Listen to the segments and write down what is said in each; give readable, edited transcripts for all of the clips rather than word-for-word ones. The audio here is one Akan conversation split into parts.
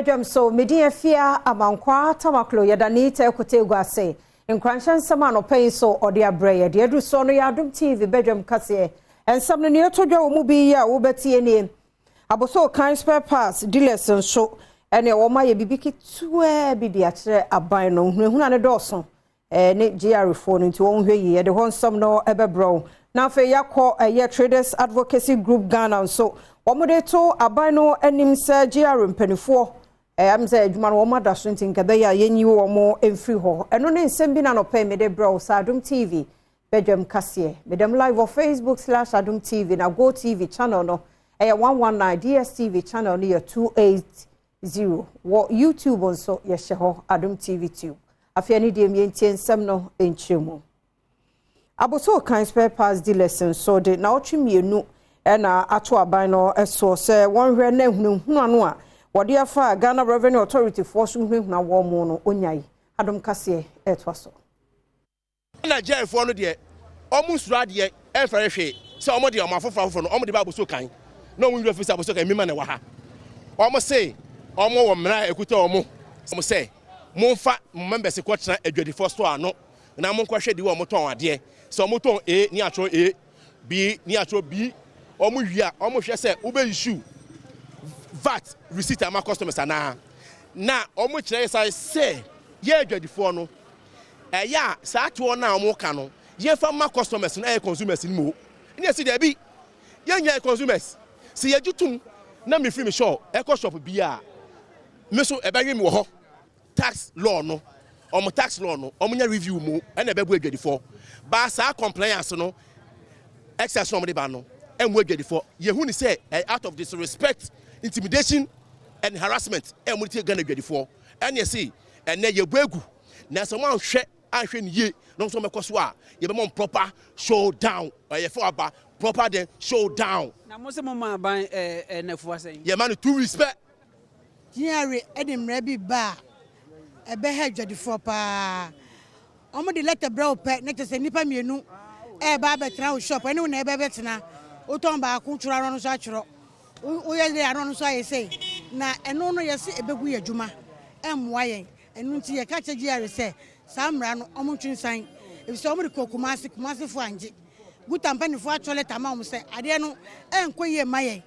Dwam so medin Afia Amankwa Tamaklo. Yɛda ne tɛ kote egu ase nkranhyɛ nsɛm a nɔpɛ yi so ɔde abrɛ yɛ deɛ aduru soɔ no yɛ Adom TV badwam kaseɛ nsɛm no. Nea ɛtɔ dwa wɔ mu bi yi a wobɛtie nie: Abossey Okai spare parts dealers nso ɛne wɔn ayɛ biribi ketewaa bi de akyerɛ aban no nhunahuna ne dɔɔso ne GRA foɔ no, nti wɔn hwɛ yie. Yɛde hɔ nsɛm no ɛbɛbrɛ wo. Na afei yɛakɔ ɛyɛ Traders Advocacy Group Ghana nso, wɔn de to aban no anim sɛ GRA mpanimfoɔ sɛ adwuma no wɔn ada so, nti nka bɛyɛ a yɛnyi wɔn mfiri hɔ. Ɛno ne nsɛm bi na nɔpɛ mede brɛ wo sɛ Adom TV bɛdwam kaseɛ. Medam live wɔ Facebook/Adom TV na Go TV channel no ɛyɛ 119, DSTV channel no yɛ 280. Wɔ YouTube nso yɛhyɛ hɔ Adom TV Tube. Afei ne deɛ mmiɛntie nsɛm no nkyerɛ mu. Abossey Okai spare parts dealers nso de na ɔtwe 2 ɛna ato aban no soɔ sɛ wɔnhwɛ na ehunahuna no a wɔde afa Ghana Revenue Authority foɔ so hunahuna wɔn mu no onyae. Adom kaseɛ ɛtoa so. Nigeriafoɔ no deɛ, ɔmo nsuro adeɛ ɛmfɛre hwee sɛ ɔmo de ɔmo afoforɔ afoforɔ no ɔmo de ba Abossey Okai na ɔmo nwura fi sɛ Abossey Okai mima na ɛwɔ ha. Ɔmo se ɔmo wɔ mmara a ekuta ɔmo sɛ momfa mo members kɔtena adwadifoɔ store ano na monkɔhwɛ deɛ ɔmo tɔn adeɛ, sɛ ɔmo tɔn A ne atwerɛ A, B ne atwerɛ B. Ɔmo wie a, ɔmo hwɛ sɛ wobɛ issue VAT receipt ama customers anaa. Na ɔmo kyerɛ yɛ sɛ yɛ adwadifoɔ no, ɛyɛ a saa toɔ no a ɔmo ka no, yɛmfa ma customers no, ɛyɛ consumers no mu ne yɛsi dɛbi, yɛnyɛ consumers sɛ yɛgye tom na mefiri me shop ɛkɔ shop bi a, me so ɛbɛwe me wɔ hɔ. Tax law no, ɔmo tax law no, ɔmo nya review mu ɛna ɛbɛbu adwadifoɔ baa. Saa compliance no excess no ɔmo de ba no ɛmu adwadifoɔ yɛhu ni sɛ ɛ out of disrespect, intimidation and harassment ɛmu de ti Ghana adwadifoɔ. Ɛna yɛsi ɛnɛ yɛbu egu na sɛ wɔn ahwɛ ne yie na nso mɛkɔ so a, yɛbɛmɔ proper showdown. Ɛyɛ fɔ aba proper then showdown. Na mo sɛ mo ma aban ɛɛ ɛ nɛfo asɛn. Yɛma no 2 weeks pɛ. GRA ɛde mmerɛ bi ba a ɛbɛha adwadifoɔ paa. Wɔn de letter brɛ wo pɛ ne kyerɛ sɛ nnipa 2 ɛɛba abɛtena wo shop, ɛne wo na ɛbɛ bɛtena. Wotɔn baako, twerɛ ano no nso atwerɛ, woyɛ de ano no nso ayɛ sei na ɛno no yɛsi ɛbɛgu yɛ adwuma, ɛmmoa yɛn. Ɛno nti yɛka kyerɛ GRA sɛ saa mmara no, ɔmo ntwe nsan, efisɛ ɔmo de kɔ Kumase, Kumasefoɔ angye. Guta mpanimfoɔ atwerɛ letter ma wɔn sɛ adeɛ no ɛnkɔ yie ma yɛn.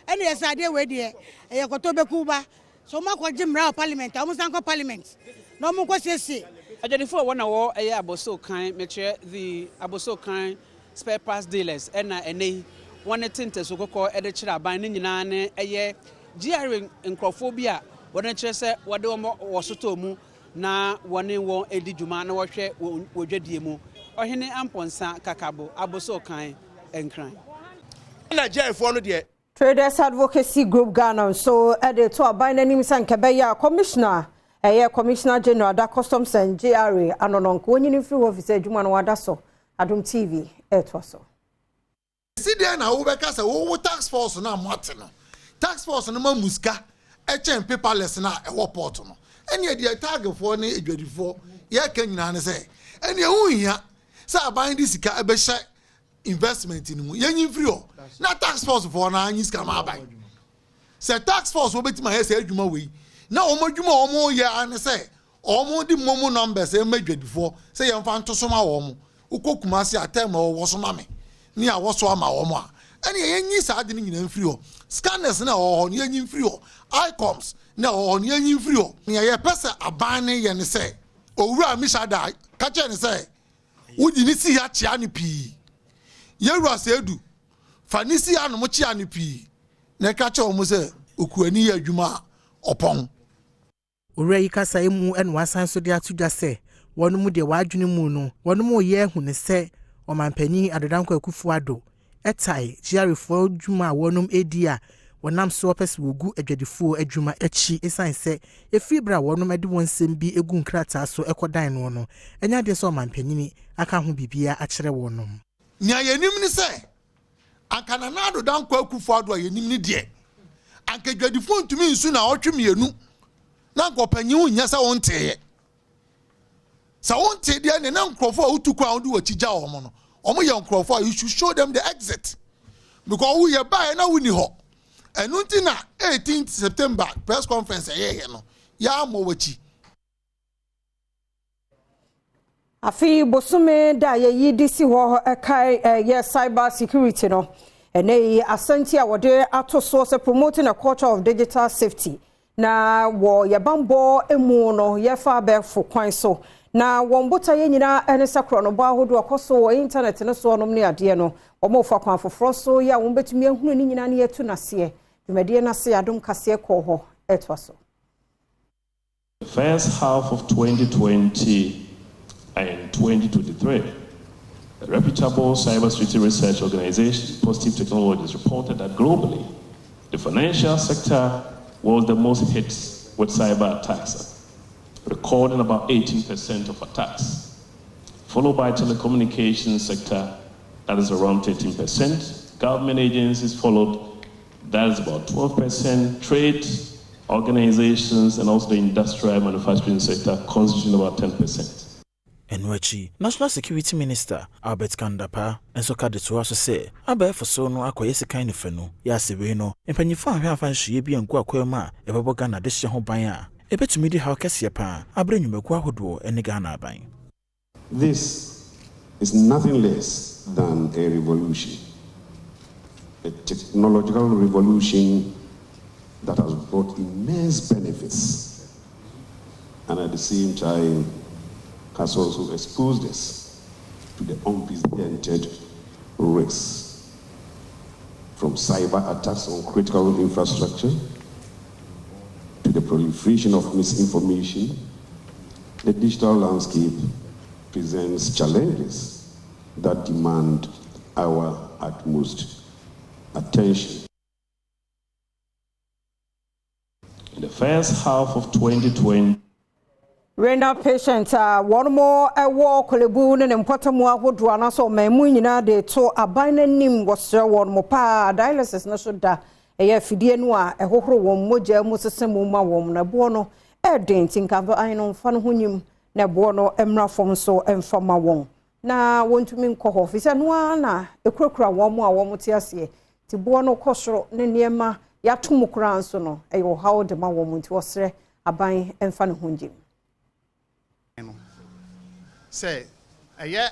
Ɛna yɛ sɛ adeɛ wei deɛ, ɛyɛ kɔtɔ bɛku ba so. Ɔmo akɔgye mmara wɔ parliament a, ɔmo san kɔ parliament na ɔmo nkɔ siesie. Adwadifoɔ a wɔn na wɔ ɛyɛ Abossey Okai, mekyerɛ the Abossey Okai spare parts dealers, ɛna ɛnɛ yi wɔn te ntɛso kɔkɔɔ ɛde kyerɛ aban ne nyinaa ne ɛyɛ GRA nkurɔfoɔ bi a wɔn kyerɛ sɛ wɔde wɔn wɔ sotɔɔ mu na wɔne wɔn edi dwuma na wɔhwɛ wɔn wɔ dwadie mu. Ɔhene Ampɔnsa Kakabo, Abossey Okai, Nkran. Nigeriafoɔ no deɛ. Traders Advocacy Group Ghana nso de to aban n'anim sɛ nkɛbɛyɛ a commissioner, ɛyɛ Commissioner General da Customs and GRA ano no, nka wɔnyini mfiri hɔ fi sɛ adwuma no wada so. Adom TV ɛtoa so. Si deɛ na wobɛka sɛ wowo task force no a moate no, task force no ma mu sika ɛkyɛn paperless no a ɛwɔ port no. Ɛne deɛ tagfoɔ ne adwadifoɔ yɛka nyinaa ne sɛ ɛne ɛho hia sɛ aban de sika ɛbɛhyɛ investment no mu. Yɛnyi mfiri hɔ na task force foɔ no anyi sika ma aban. Sɛ task force wɔbɛtumi ayɛ sɛ adwuma wei na wɔn adwuma a wɔn yɛ ane sɛ wɔn de momo numbers ɛma adwadifoɔ sɛ yɛmfa nto so ma wɔn, wokɔ Kumase atɛm a wɔwɔ so ma me ne a wɔso ama wɔn a, ɛne yɛnyi saa ade no nyinaa mfiri hɔ. Scanners na ɛwɔ hɔ no, yɛnyi mfiri hɔ. Icoms na ɛwɔ hɔ no, yɛnyi mfiri hɔ. Nea yɛpɛ sɛ aban ne yɛ ne sɛ owura Misa da ka kyerɛ ne sɛ wodi ne si akyea ne pii. Yɛwura sɛ edu fa ne si anom kyea ne pii na ɛka kyerɛ wɔn sɛ okuani yɛ adwuma a ɔpɔn. Owura yi kasa yi mu ɛna wasan so de ato dwa sɛ wɔn mu deɛ wɔadwene mu no, wɔn mu yɛ ahu ne sɛ ɔmanpanyin Addo Dankwa Akufo Addo ɛtae GRAfoɔ dwuma a wɔnom edi a wɔnam so wɔpɛ sɛ wɔgu adwadifoɔ adwuma akyi, ɛsiane sɛ ɛfiri berɛ a wɔnom de wɔn nsɛm bi egu nkrataa so ɛkɔdan no, ɛnyɛ adeɛ sɛ ɔmanpanyin aka ho biribiara akyerɛ wɔnom. Nea yɛnim ne sɛ anka Nana Addo Dankwa Akufo Addo a yɛnim ne deɛ, anka adwadifoɔ ntumi nsu na ɔtwe 2 na anka ɔpanyin ho nyɛ sɛ wɔnteeɛ. Sɛ wonte deɛ ne na nkurɔfoɔ a wotu kwan a wode wɔakyi gya wɔn no, wɔn yɛ nkurɔfoɔ a you should show them the exit, because woyɛ baeɛ na wonni hɔ. Ɛno nti na 18 September press conference ɛyɛyɛ no yɛammɔ w'akyi. Afei bosome da a yɛyi de si hɔ ɛkae ɛyɛ cyber security no, ɛnɛ yi asɛnti a wɔde ato soɔ sɛ "Promoting a culture of digital safety", na wɔ yɛbanbɔ mu no, yɛfa abɛɛfo kwan so na wɔn botaeɛ nyinaa ɛne sɛ korɔnobɔ ahodoɔ ɛkɔ so wɔ internet no soɔ nom ne adeɛ no, wɔn fa kwan foforɔ so yɛ a wɔn bɛtumi ahunu ne nyinaa ne yɛtu n'aseɛ. Dwumadie n'ase, Adom Kaseɛ kɔɔ hɔ, ɛtoa so. The first half of 2020 and 2023, a reputable cybersecurity research organization, Positive Technologies, reported that globally, the financial sector was the most hit with cyber attacks, recording about 18% of attacks, followed by telecommunications sector, that is around 13%, government agencies followed, that is about 12%, trade organizations and also the industrial manufacturing sector constituting about 10%. Ɛno akyi, National Security Minister Albert Kan-Dapaah nso ka de toa so sɛ abɛɛfo so no akɔyɛ sekan nifa no yɛ asewei no mpanyinfoɔ ahwɛ afa nhyehyɛeɛ bi angu akwan mu a ɛbɛbɔ Ghana de hyɛ ho ban a ɛbɛtumi de haw kɛseɛ paa abrɛ nnwumakuo ahodoɔ ne Ghana aban. This is nothing less than a revolution, a technological revolution that has brought immense benefits and at the same time has also exposed us to the unprecedented risks, from cyber attacks on critical infrastructure to the proliferation of misinformation. The digital landscape presents challenges that demand our utmost attention. In the first half of 2020, Renal patient a wɔn mo wɔ Korle Bu ne ne mpɔtamu ahodoɔ anaasɛ ɔman mu nyinaa de to aban n'anim, wɔsrɛ wɔn mo paa, dialysis no so da ɛyɛ afidie no a ɛhohoro wɔn mogya mu sese mu ma wɔn na ɛboɔ no ɛɛden, nti nka aban no mfa no ho nyim na ɛboɔ no mmra fam so mfa ma wɔn na wɔntumi nkɔ hɔ fi sɛ noa na ekurakura wɔn mo a wɔn te aseɛ, nti boɔ no kɔ soro ne nneɛma yɛato mu koraa nso no, ɛyɛ ɔhaw de ma wɔn, nti wɔsrɛ aban mfa ne ho ngyim. No sɛ ɛyɛ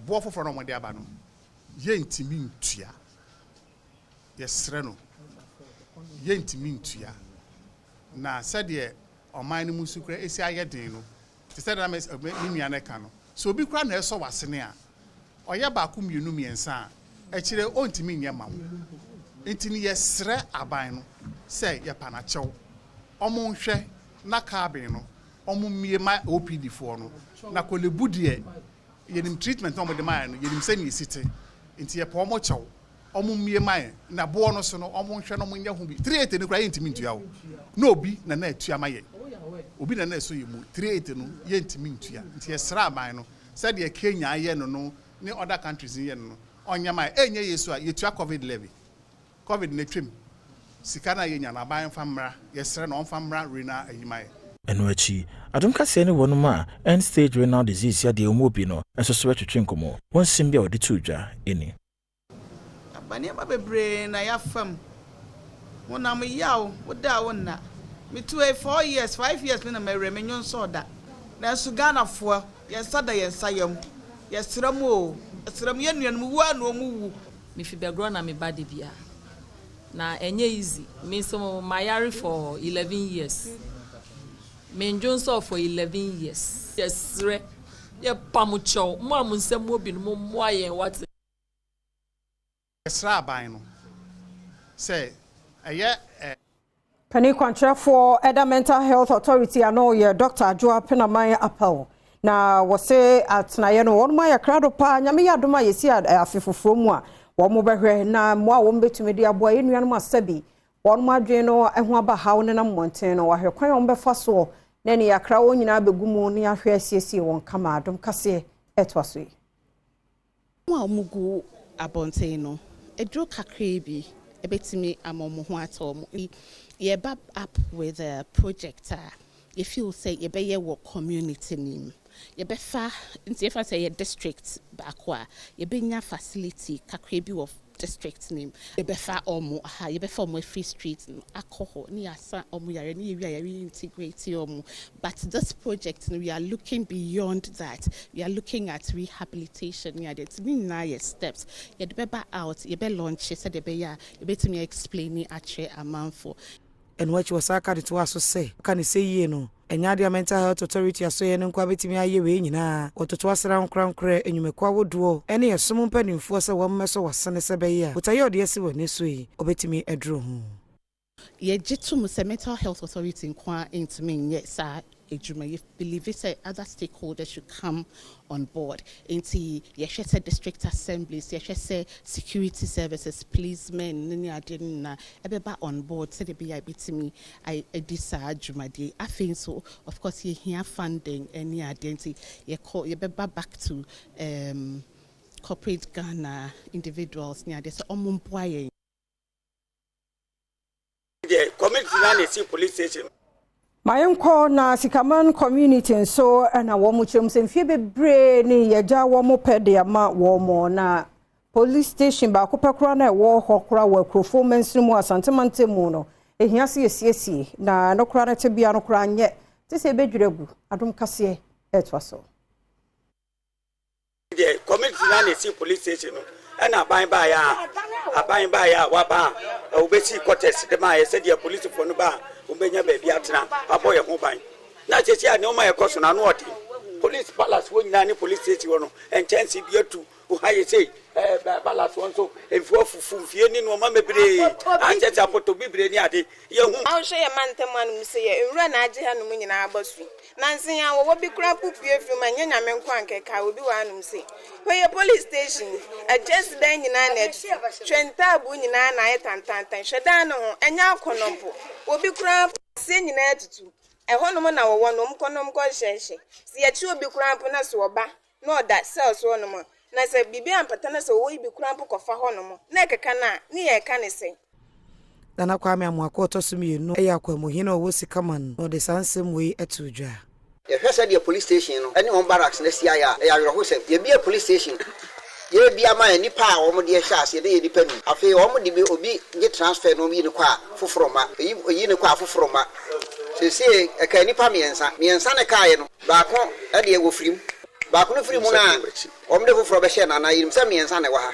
boɔ foforɔ na wɔde aba no, yɛntumi ntua. Yɛsrɛ no, yɛntumi ntua, na sɛdeɛ ɔman no mu nso kura esi ayɛ den no, te sɛ deɛ me nua no ka no, sɛ obi kura na ɛsɔ w'asene a, ɔyɛ baako, mmienu, mmiɛnsa a, akyire ɔntumi nyɛ ma wo. Nti no yɛsrɛ aban no sɛ yɛpa n'akyɛw, ɔmo nhwɛ na cabin no ɔmo mmie ma OPD foɔ no, na Korle Bu deɛ, yɛnim treatment na ɔmo de ma yɛn no, yɛnim sɛ ne esi te, nti yɛpɛ ɔmo kyɛw, ɔmo mmie ma yɛn, na boɔ no so no, ɔmo nhwɛ na ɔmo nyɛ ho bi. 380 no koraa yɛntumi ntua o, na obi na na atua ma yɛn, obi na na ɛso yɛ mu. 380 no yɛntumi ntua, nti yɛsrɛ aban no sɛdeɛ Kenya ayɛ no ne other countries yɛ no, ɔnyɛ ma yɛn. Ɛnyɛ yɛ so a yɛtua COVID levy, COVID na twam sika na yɛnya no, aban mfa mmra. Yɛsrɛ na ɔmfa mmra renal ayi ma yɛn. Ɛno akyi, Adom Kaseɛ ne wɔnom a end stage renal disease yadeɛ wɔn mu bi no nso so bɛtwetwe nkɔmmɔ. Wɔn nsɛm bi a wɔde too dwa ni. Aba nneɛma bebree na yɛafa mu. Honam yaw, woda a wonna. Metu ei 4 years, 5 years me na mɛwerɛ me nwonsɔɔ da. Nanso Ghanafoɔ, yɛn nsa da yɛn nsa yam. Yɛsrɛ mu o, yɛsrɛ mu, yɛn nuanom wu a na ɔmu wu. Mefi Bɛgorɔ na meba de bia. Na ɛnyɛ easy. Me nso mayare for 11 years. Mendwonsɔɔ for 11 years. Yɛsrɛ, yɛpa mo kyɛw, mo a mo nsɛm wɔ bi no, mo mmoa yɛn wate. Yɛsrɛ aban no sɛ ɛyɛ Panin kwankyerɛfoɔ ɛda Mental Health Authority ano yɛ Dr. Adwoa Penaman Apel, na wɔse atenaeɛ no wɔn ayɛ krado paa. Nyame yɛ adom a yɛsi afe foforɔ mu a, wɔn bɛhwɛ na mmoa a wɔn bɛtumi de aboa yɛn nuanom asabi wɔn adwene no ho aba haw ne nam mmɔnten no, wɔahwɛ kwan a wɔn bɛfa soɔ na ne yɛakra wɔn nyinaa bɛgu mu ne ahwɛ asiesie wɔn kama. Adom Kaseɛ ɛtoa so yi. Wɔn a wɔgu abɔnten no, aduro kakraa bi ɛbɛtumi ama wɔn ho atɔ wɔn. Yɛba up with a project a yɛfeel sɛ yɛbɛyɛ wɔ community nim. Yɛbɛfa nti yɛfa sɛ yɛ district baako a, yɛbɛnya facility kakra bi wɔ district no mu. Yɛbɛfa wɔn aha, yɛbɛfa wɔn afiri street no akɔ hɔ ne yɛasa wɔn yare ne yɛwie a yɛreintegrate wɔn. But this project no, we are looking beyond that. We are looking at rehabilitation ne adeɛ. Nti ne nyinaa yɛ steps. Yɛde bɛba out, yɛbɛ launch sɛdeɛ ɛbɛyɛ a yɛbɛtumi explain akyerɛ amanfoɔ. Ɛno akyi wɔsan ka de toaa so sɛ, Ɔka no sɛ yie no, ɛnyɛ ade a Mental Health Authority asɔeɛ no nkoa bɛtumi ayɛ wei nyinaa. Wɔtoto asra ankorankorɛ, nnwumakuo ahodoɔ ne ɛsom mpanimfoɔ sɛ wɔmmɛsɔ w'asene sɛ ɛbɛyɛ a botaeɛ a ɔde asi w'ani so yi, ɔbɛtumi aduru ho. Yɛgye tom sɛ Mental Health Authority nko ara ntumi nyɛ saa adwuma yi. Yɛ believe sɛ other stakeholders should come on board. Nti yɛhwɛ sɛ district assemblies, yɛhwɛ sɛ security services, policemen ne ne adeɛ no nyinaa ɛbɛba on board sɛdeɛ ɛbɛyɛ a yɛbɛtumi adi saa dwumadie yi. Afei nso, of course, yɛhia funding ne adeɛ nti yɛkɔ yɛbɛba back to um, corporate Ghana, individuals ne adeɛ sɛ ɔmo mboa yɛn. Deɛ community na na esi police station. Ma yɛnkɔ na Sikaman community nso na wɔn kyerɛ mu sɛ mfie bebree ne yɛgya wɔn pɛ de ama wɔn na police station baako pɛ koraa na ɛwɔ hɔ koraa wɔ Akurofoɔ mansini mu Asante mantam mu no ehia sɛ yɛsiesie na ɛno koraa no tebea no koraa nyɛ te sɛ ɛbɛdwiri agu. Adom kaseɛ ɛtoa so. Deɛ community na na esi police station no ɛna aban baeɛ a aban baeɛ a waba a wɔbɛsi quarters de maa yɛ sɛdeɛ polisifoɔ no ba a wɔbɛnya baabi atena abɔ yɛn ho ban na sɛsi a nneɛma a ɛkɔ so no ano ɔden police palace hɔ nyinaa ne police station hɔ no nkyɛnse bi atu ha yɛ sei ɛɛ palace hɔ nso mfuo afufu mfie ne nneɛma bebree akyɛ sɛ apɔtɔ bibire ne ade yɛhu. Wohwɛ yɛn mantam hanom sei a, nwura na agye hanom nyinaa abɔ so yi. Nansa yi ara wɔwɔ bi koraa mpo pue firi mu a, ɛnyɛ Nyame nko a anka ɛkaa obi wɔ hanom sei. Hwɛ yɛ police station yi, ɛkyɛnse dan nyinaa na atutu, hwɛ ntaaboo nyinaa na ayɛ tantaantan, hwɛ dan no ho, ɛnyɛ akɔnnɔ mpo. Obi koraa mpo, aseɛ nyinaa atutu. Ɛhɔnom na wɔwɔ no, wɔkɔ na wɔkɔhyehyɛ. Sɛ yɛkye obi koraa mpo na sɛ ɔba na ɔda cells hɔnom a, na sɛ biribi ampata na sɛ ɔwɔ yi bi koraa mpo kɔfa hɔnom na ɛkeka no a, ne yɛreka ne sɛn? Nana Kwame Amoako a ɔtɔ so mmienu yɛ Akwamuhene a ɔwɔ Sikaman na ɔde saa nsɛm wei too dwa. Yɛhwɛ sɛdeɛ police station no ne wɔn barracks no asi ayɛ a, ɛyɛ awerɛhosɛm. Yɛbue police station, yɛrebue ama nnipa a wɔn deɛ hyɛ aseɛ na ɛyɛ nnipa num. Afei wɔn de bi, obi gye transfer na wɔyi no kɔ a, foforɔ mma. Eyi, wɔyi no kɔ a, foforɔ mma. Seesei ɛkaa nnipa mmiɛnsa. Mmiɛnsa no ɛkaeɛ no, baako deɛ wɔfiri mu. Baako no firi mu no a, wɔde foforɔ bɛhyɛɛ n'anan. Yɛnim sɛ mmiɛnsa na ɛwɔ ha.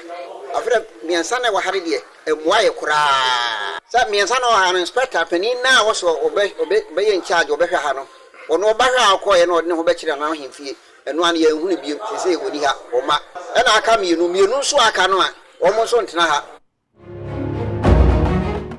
Afei deɛ mmiɛnsa no a ɛwɔ ha no deɛ, ɛmmoa yɛ koraa. Sɛ mmiɛnsa na ɛwɔ ha no, inspector panin no a ɔsɛ ɔbɛ, ɔbɛ, ɔbɛyɛ in charge, ɔbɛhwɛ ha no, ɔno ɔba hɔ a ɔkɔeɛ no ɔde ne ho bɛkyerɛ Nana Ahemfie. Ɛno ara no, yɛnhu no bio. Seesei ɔnni ha, ɔmma. Ɛna aka mmienu. Mmienu nso a aka no a, wɔn nso ntena ha.